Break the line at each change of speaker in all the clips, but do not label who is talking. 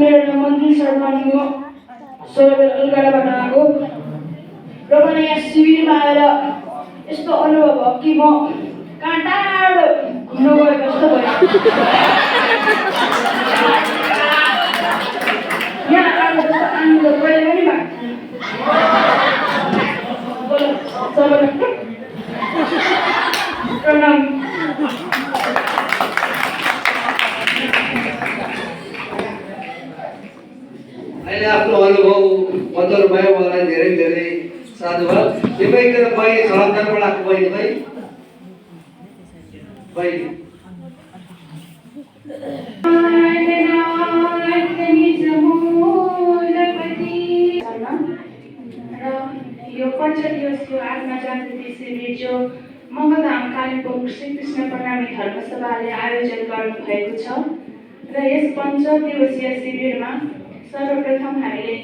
मेरो नाम मन्दिर शर्मा हो। अलगढाबाट आएको र पनि यहाँ शिविरमा आएर यस्तो अनुभव भयो कि म कहाँ टाढो घुम्न गएको जस्तो भयो। यहाँ आएको जस्तो आनन्द कहिले पनि भएको थिएन। प्रणाम।
अहिले आफ्नो अनुभव मधुर भयो। मलाई धेरै धेरै साधुवाद। यो एकजना बहिनी छलङ्गरबाट आएको बहिनी बहिनी
यो पञ्चदिवसीय आत्मा जागृति शिविर जो मङ्गलधाम कालिम्पोङ श्रीकृष्ण प्रणामी धर्मसभाले आयोजन गर्नुभएको छ र यस पञ्चदिवसीय शिविरमा सर्वप्रथम हामीले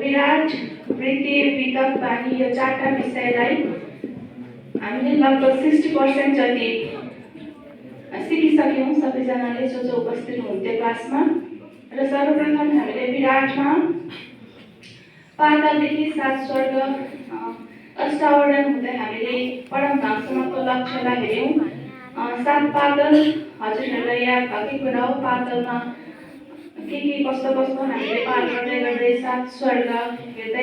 विराट, वृत्ति, विगत, बानी यो चारवटा विषयलाई हामीले लगभग 60% जति सिकिसक्यौँ सबैजनाले जो उपस्थित हुनुहुन्थ्यो क्लासमा। र सर्वप्रथम हामीले विराटमा पातालदेखि 7 स्वर्ग अष्टावरण हुँदै हामीले परमधामसम्मको लक्ष्यलाई हेऱ्यौँ। 7 पातल हजुरहरूलाई याद भएकै कुरा हो। पातलमा के कस्तो हामीले पार गर्दै गर्दै 7 स्वर्ग हेर्दै